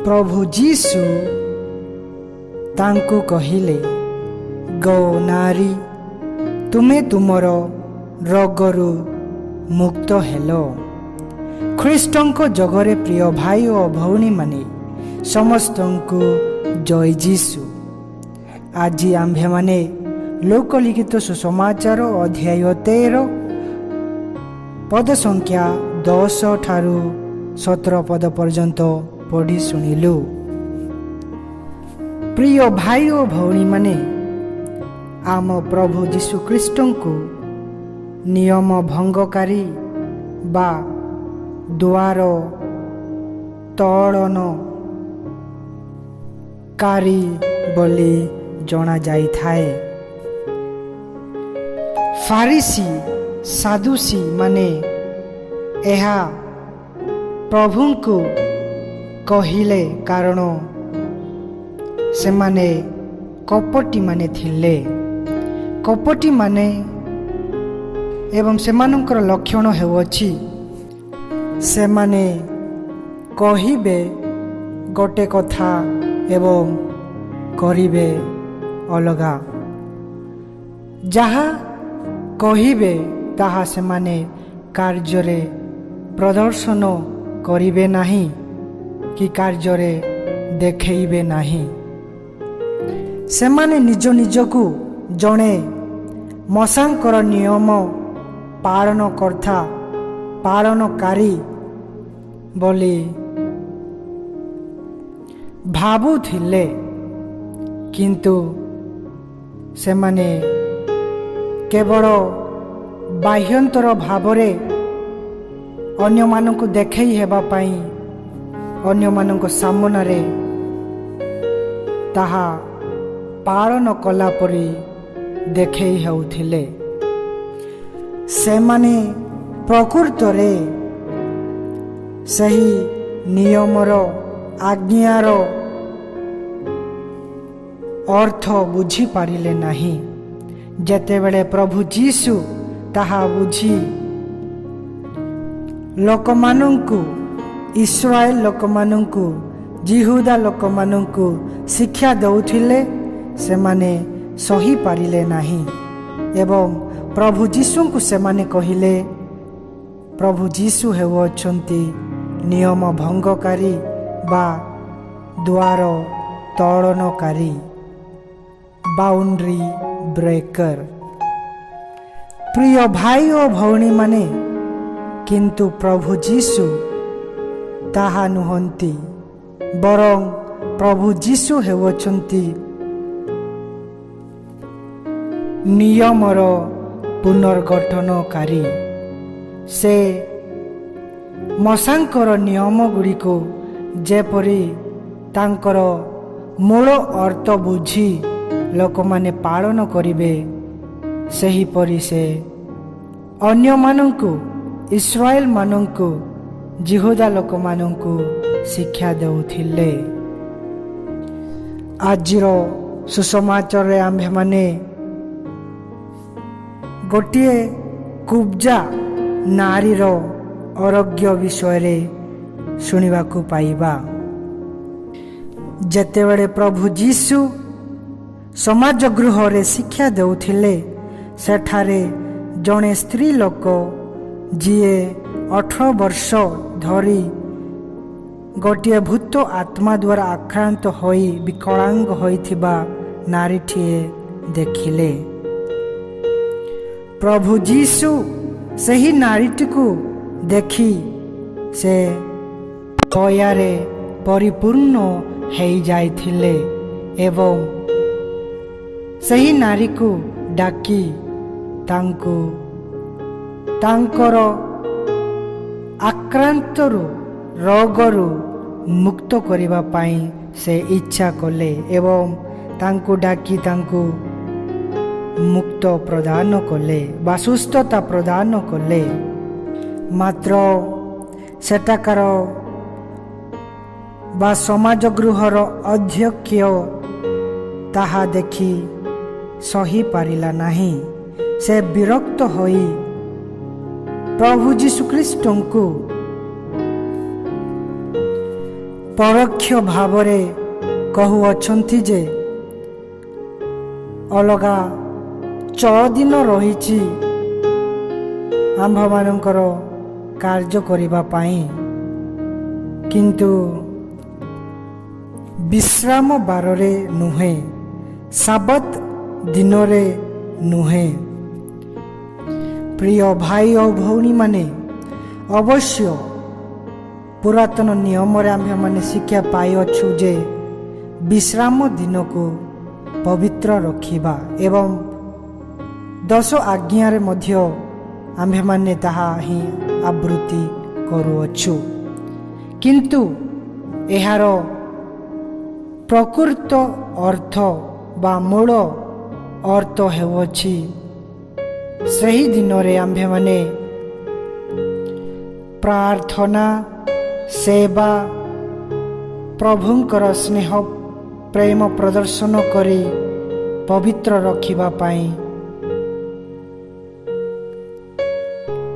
ପ୍ରଭୁ ଯୀଶୁ ତାଙ୍କୁ କହିଲେ, "ଗୋ ନାରୀ, ତୁମେ ତୁମର ରୋଗରୁ ମୁକ୍ତ ହେଲ।" ଖ୍ରୀଷ୍ଟଙ୍କ ଯୋଗରେ ପ୍ରିୟ ଭାଇ ଓ ଭଉଣୀମାନେ, ସମସ୍ତଙ୍କୁ ଜୟ ଯୀଶୁ। ଆଜି ଆମ୍ଭେମାନେ ଲୂକ ଲିଖିତ ସୁସମାଚାର ଅଧ୍ୟାୟ 13, ପଦ ସଂଖ୍ୟା 10 ଠାରୁ 17 ପଦ ପର୍ଯ୍ୟନ୍ତ ପଢ଼ି ଶୁଣିଲୁ। ପ୍ରିୟ ଭାଇ ଓ ଭଉଣୀମାନେ, ଆମ ପ୍ରଭୁ ଯୀଶୁଖ୍ରୀଷ୍ଟଙ୍କୁ ନିୟମ ଭଙ୍ଗକାରୀ ବା ଦ୍ୱାର ତଳନକାରୀ ବୋଲି ଜଣାଯାଇଥାଏ। ଫାରିସି, ସାଦୁସି ମାନେ ଏହା ପ୍ରଭୁଙ୍କୁ କହିଲେ, କାରଣ ସେମାନେ କପଟୀମାନେ ଥିଲେ। କପଟୀମାନେ ଏବଂ ସେମାନଙ୍କର ଲକ୍ଷଣ ହେଉଅଛି, ସେମାନେ କହିବେ ଗୋଟେ କଥା ଏବଂ କରିବେ ଅଲଗା। ଯାହା କହିବେ ତାହା ସେମାନେ କାର୍ଯ୍ୟରେ ପ୍ରଦର୍ଶନ କରିବେ ନାହିଁ କି କାର୍ଯ୍ୟରେ ଦେଖେଇବେ ନାହିଁ। ସେମାନେ ନିଜ ନିଜକୁ ଜଣେ ମୋଶାଙ୍କର ନିୟମ ପାଳନକର୍ତ୍ତା, ପାଳନକାରୀ ବୋଲି ଭାବୁଥିଲେ, କିନ୍ତୁ ସେମାନେ କେବଳ ବାହ୍ୟନ୍ତର ଭାବରେ ଅନ୍ୟମାନଙ୍କୁ ଦେଖେଇ ହେବା ପାଇଁ ଅନ୍ୟମାନଙ୍କ ସାମ୍ନାରେ ତାହା ପାଳନ କଲା ପରି ଦେଖେଇ ହେଉଥିଲେ। ସେମାନେ ପ୍ରକୃତରେ ସେହି ନିୟମର, ଆଜ୍ଞାର ଅର୍ଥ ବୁଝିପାରିଲେ ନାହିଁ। ଯେତେବେଳେ ପ୍ରଭୁ ଯୀଶୁ ତାହା ବୁଝି ଲୋକମାନଙ୍କୁ, ଇସ୍ରାଏଲ ଲୋକମାନଙ୍କୁ, ଜିହୁଦା ଲୋକମାନଙ୍କୁ ଶିକ୍ଷା ଦେଉଥିଲେ, ସେମାନେ ସହିପାରିଲେ ନାହିଁ ଏବଂ ପ୍ରଭୁ ଯୀଶୁଙ୍କୁ ସେମାନେ କହିଲେ, ପ୍ରଭୁ ଯୀଶୁ ହେଉଅଛନ୍ତି ନିୟମ ଭଙ୍ଗକାରୀ ବା ଦ୍ୱାର ତଳନକାରୀ, ବାଉଣ୍ଡ୍ରି ବ୍ରେକର। ପ୍ରିୟ ଭାଇ ଓ ଭଉଣୀମାନେ, କିନ୍ତୁ ପ୍ରଭୁ ଯୀଶୁ ତାହା ନୁହନ୍ତି, ବରଂ ପ୍ରଭୁ ଯୀଶୁ ହେଉଅଛନ୍ତି ନିୟମର ପୁନର୍ଗଠନକାରୀ। ସେ ମୋଶାଙ୍କର ନିୟମ ଗୁଡ଼ିକୁ ଯେପରି ତାଙ୍କର ମୂଳ ଅର୍ଥ ବୁଝି ଲୋକମାନେ ପାଳନ କରିବେ, ସେହିପରି ସେ ଅନ୍ୟମାନଙ୍କୁ, ଇସ୍ରାଏଲମାନଙ୍କୁ, ଜିହୁଦା ଲୋକମାନଙ୍କୁ ଶିକ୍ଷା ଦେଉଥିଲେ। ଆଜିର ସୁସମାଚାରରେ ଆମ୍ଭେମାନେ ଗୋଟିଏ କୁବ୍ଜା ନାରୀର ଆରୋଗ୍ୟ ବିଷୟରେ ଶୁଣିବାକୁ ପାଇବା। ଯେତେବେଳେ ପ୍ରଭୁ ଯୀଶୁ ସମାଜ ଗୃହରେ ଶିକ୍ଷା ଦେଉଥିଲେ, ସେଠାରେ ଜଣେ ସ୍ତ୍ରୀ ଲୋକ, ଯିଏ 18 ବର୍ଷ ଧରି ଗୋଟିଏ ଭୂତ ଆତ୍ମା ଦ୍ୱାରା ଆକ୍ରାନ୍ତ ହୋଇ ବିକଳାଙ୍ଗ ହୋଇଥିବା ନାରୀଟିଏ ଦେଖିଲେ। ପ୍ରଭୁ ଯୀଶୁ ସେହି ନାରୀଟିକୁ ଦେଖି ସେ ଦୟାରେ ପରିପୂର୍ଣ୍ଣ ହେଇଯାଇଥିଲେ ଏବଂ ସେହି ନାରୀକୁ ଡାକି ତାଙ୍କୁ ତାଙ୍କର ଆକ୍ରାନ୍ତରୁ, ରୋଗରୁ ମୁକ୍ତ କରିବା ପାଇଁ ସେ ଇଚ୍ଛା କଲେ ଏବଂ ତାଙ୍କୁ ଡାକି ତାଙ୍କୁ ମୁକ୍ତ ପ୍ରଦାନ କଲେ ବା ସୁସ୍ଥତା ପ୍ରଦାନ କଲେ। ମାତ୍ର ସେଠାକାର ବା ସମାଜ ଗୃହର ଅଧ୍ୟକ୍ଷ ତାହା ଦେଖି ସହିପାରିଲା ନାହିଁ। ସେ ବିରକ୍ତ ହୋଇ ପ୍ରଭୁ ଯୀଶୁଖ୍ରୀଷ୍ଟଙ୍କୁ ପରୋକ୍ଷ ଭାବରେ କହୁଅଛନ୍ତି ଯେ ଅଲଗା 6 ଦିନ ରହିଛି ଆମ୍ଭମାନଙ୍କର କାର୍ଯ୍ୟ କରିବା ପାଇଁ, କିନ୍ତୁ ବିଶ୍ରାମ ବାରରେ ନୁହେଁ, ସାବତ ଦିନରେ ନୁହେଁ। ପ୍ରିୟ ଭାଇ ଓ ଭଉଣୀମାନେ, ଅବଶ୍ୟ ପୁରାତନ ନିୟମରେ ଆମ୍ଭେମାନେ ଶିକ୍ଷା ପାଇଅଛୁ ଯେ ବିଶ୍ରାମ ଦିନକୁ ପବିତ୍ର ରଖିବା ଏବଂ ଦଶ ଆଜ୍ଞାରେ ମଧ୍ୟ ଆମ୍ଭେମାନେ ତାହା ହିଁ ଆବୃତ୍ତି କରୁଅଛୁ। କିନ୍ତୁ ଏହାର ପ୍ରକୃତ ଅର୍ଥ ବା ମୂଳ ଅର୍ଥ ହେଉଅଛି, ସେହି ଦିନରେ ଆମ୍ଭେମାନେ ପ୍ରାର୍ଥନା, ସେବା, ପ୍ରଭୁଙ୍କର ସ୍ନେହ ପ୍ରେମ ପ୍ରଦର୍ଶନ କରି ପବିତ୍ର ରଖିବା ପାଇଁ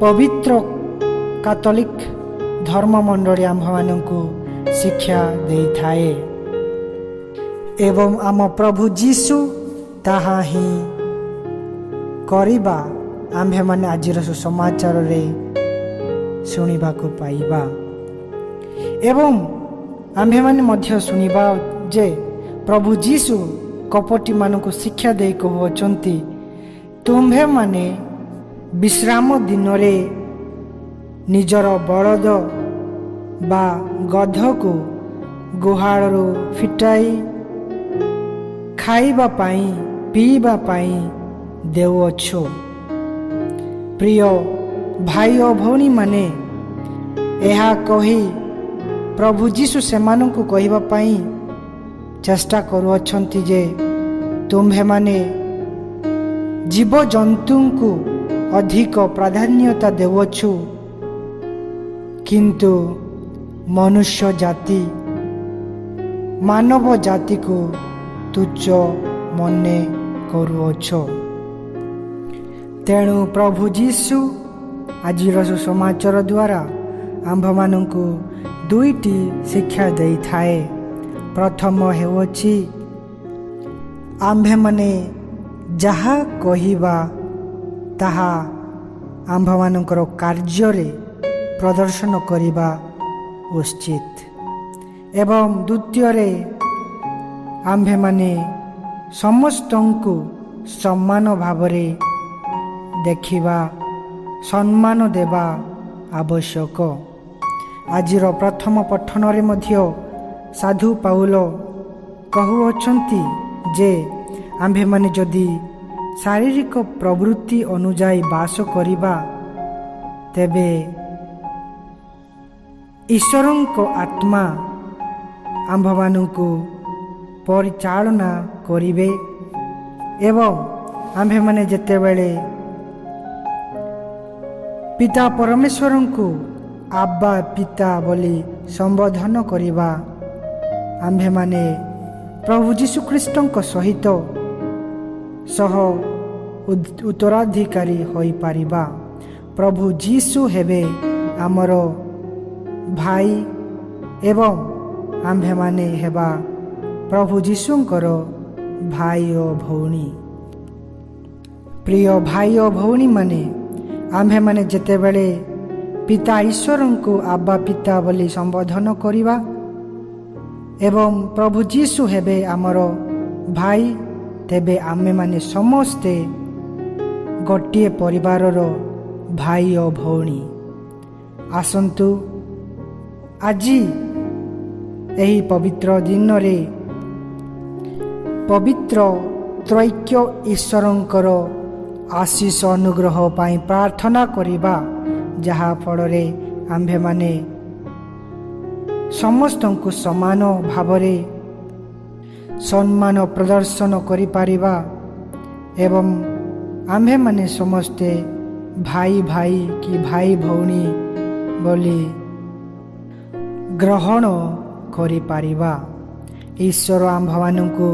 ପବିତ୍ର କାଥଲିକ ଧର୍ମମଣ୍ଡଳୀ ଆମ୍ଭମାନଙ୍କୁ ଶିକ୍ଷା ଦେଇଥାଏ ଏବଂ ଆମ ପ୍ରଭୁ ଯୀଶୁ ତାହା ହିଁ କରିବା ଆମ୍ଭେମାନେ ଆଜିର ସୁସମାଚାରରେ ଶୁଣିବାକୁ ପାଇବା। ଏବଂ ଆମ୍ଭେମାନେ ମଧ୍ୟ ଶୁଣିବା ଯେ ପ୍ରଭୁ ଯୀଶୁ କପଟୀମାନଙ୍କୁ ଶିକ୍ଷା ଦେଇ କହୁଅଛନ୍ତି, ତୁମ୍ଭେମାନେ ବିଶ୍ରାମ ଦିନରେ ନିଜର ବଳଦ ବା ଗଧକୁ ଗୁହାଳରୁ ଫିଟାଇ ଖାଇବା ପାଇଁ, ପିଇବା ପାଇଁ ଦେଉଅଛ। ପ୍ରିୟ ଭାଇ ଓ ଭଉଣୀମାନେ, ଏହା କହି ପ୍ରଭୁ ଯୀଶୁ ସେମାନଙ୍କୁ କହିବା ପାଇଁ ଚେଷ୍ଟା କରୁଅଛନ୍ତି ଯେ ତୁମ୍ଭେମାନେ ଜୀବଜନ୍ତୁଙ୍କୁ ଅଧିକ ପ୍ରାଧାନ୍ୟତା ଦେଉଅଛୁ, କିନ୍ତୁ ମନୁଷ୍ୟ ଜାତି, ମାନବ ଜାତିକୁ ତୁଚ୍ଛ ମନେ କରୁଅଛ। ତେଣୁ ପ୍ରଭୁ ଯୀଶୁ ଆଜିର ସୁସମାଚାର ଦ୍ୱାରା ଆମ୍ଭମାନଙ୍କୁ ଦୁଇଟି ଶିକ୍ଷା ଦେଇଥାଏ। ପ୍ରଥମ ହେଉଅଛି, ଆମ୍ଭେମାନେ ଯାହା କହିବା ତାହା ଆମ୍ଭମାନଙ୍କର କାର୍ଯ୍ୟରେ ପ୍ରଦର୍ଶନ କରିବା ଉଚିତ ଏବଂ ଦ୍ୱିତୀୟରେ ଆମ୍ଭେମାନେ ସମସ୍ତଙ୍କୁ ସମାନ ଭାବରେ ଦେଖିବା, ସମ୍ମାନ ଦେବା ଆବଶ୍ୟକ। ଆଜିର ପ୍ରଥମ ପଠନରେ ମଧ୍ୟ ସାଧୁ ପାଉଲ କହୁଅଛନ୍ତି ଯେ ଆମ୍ଭେମାନେ ଯଦି ଶାରୀରିକ ପ୍ରବୃତ୍ତି ଅନୁଯାୟୀ ବାସ କରିବା, ତେବେ ଈଶ୍ୱରଙ୍କ ଆତ୍ମା ଆମ୍ଭମାନଙ୍କୁ ପରିଚାଳନା କରିବେ ଏବଂ ଆମ୍ଭେମାନେ ଯେତେବେଳେ ପିତା ପରମେଶ୍ୱରଙ୍କୁ ଆବ୍ବା ପିତା ବୋଲି ସମ୍ବୋଧନ କରିବା, ଆମ୍ଭେମାନେ ପ୍ରଭୁ ଯୀଶୁଖ୍ରୀଷ୍ଟଙ୍କ ସହିତ ସହ ଉତ୍ତରାଧିକାରୀ ହୋଇପାରିବା। ପ୍ରଭୁ ଯୀଶୁ ହେବେ ଆମର ଭାଇ ଏବଂ ଆମ୍ଭେମାନେ ହେବା ପ୍ରଭୁ ଯୀଶୁଙ୍କର ଭାଇ ଓ ଭଉଣୀ। ପ୍ରିୟ ଭାଇ ଓ ଭଉଣୀମାନେ, ଆମ୍ଭେମାନେ ଯେତେବେଳେ ପିତା ଈଶ୍ୱରଙ୍କୁ ଆବ୍ବା ପିତା ବୋଲି ସମ୍ବୋଧନ କରିବା ଏବଂ ପ୍ରଭୁ ଯୀଶୁ ହେବେ ଆମର ଭାଇ, ତେବେ ଆମେମାନେ ସମସ୍ତେ ଗୋଟିଏ ପରିବାରର ଭାଇ ଓ ଭଉଣୀ। ଆସନ୍ତୁ, ଆଜି ଏହି ପବିତ୍ର ଦିନରେ ପବିତ୍ର ତ୍ରୈକ୍ୟ ଈଶ୍ୱରଙ୍କର ଆଶିଷ ଅନୁଗ୍ରହ ପାଇଁ ପ୍ରାର୍ଥନା କରିବା, ଯାହାଫଳରେ ଆମ୍ଭେମାନେ ସମସ୍ତଙ୍କୁ ସମାନ ଭାବରେ ସମ୍ମାନ ପ୍ରଦର୍ଶନ କରିପାରିବା ଏବଂ ଆମ୍ଭେମାନେ ସମସ୍ତେ ଭାଇ ଭାଇ କି ଭାଇ ଭଉଣୀ ବୋଲି ଗ୍ରହଣ କରିପାରିବା। ଈଶ୍ୱର ଆମ୍ଭମାନଙ୍କୁ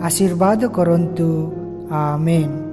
ଆଶୀର୍ବାଦ କରନ୍ତୁ। ଆମେନ୍।